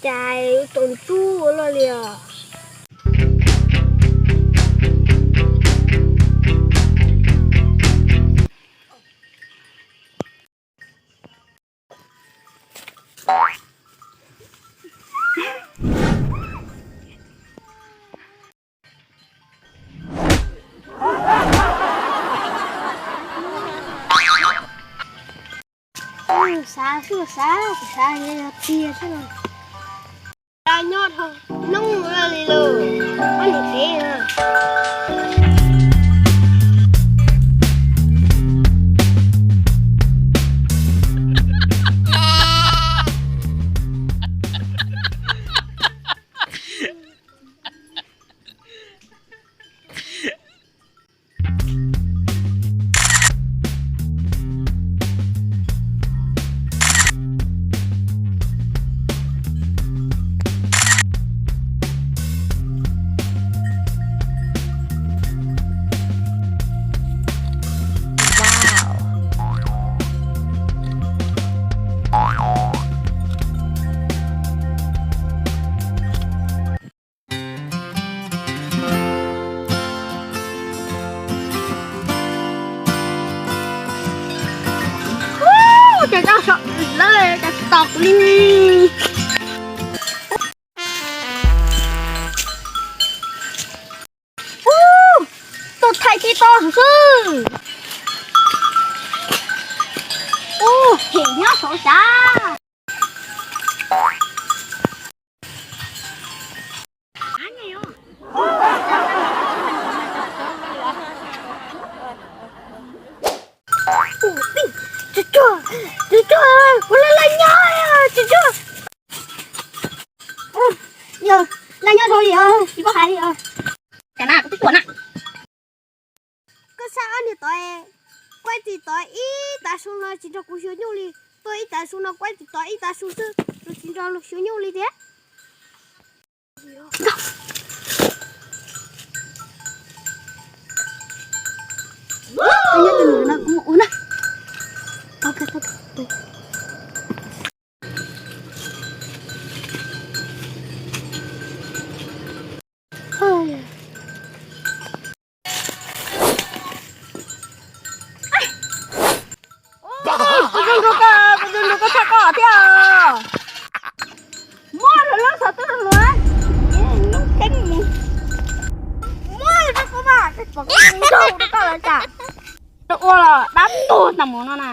Cas tus ntsuab ua luaj li os. Xav xwb xav, xav tiag xwb. Nyob dhau noob li lawm, ob niam tsev. Ub, cas coj saum lawv cas tsis tos kuv li. Ub, tus thaiv tsis tos xwb. Ub, hem nyob saud xav. Tsis tsuag, tsis tsuag, kuv laj laj nyob, tsis tsuag. Yog laj nyob rau li os, tsis paub hais li os. Cas na, kuv twb tuaj na. Koj saib ob niag tod, kuab tsis tod ib tav su no tsis nrog kuv xyuas nyuj li, tuaj ib tav su no kuab tsis tod ib tav su xwb, tsis nrog luag xyuas nyuj li thiab. Koj nyob tus num no kuv mus ua na. Kuv tus nrug koj, kuv tus nrug koj tshaj koj thiab. Muab lub xov tooj luag, lub teeb mus. Muab rau kuv mas, pom kuv nrug rau koj los cas. Rau ua los dab tuag tag mus no na.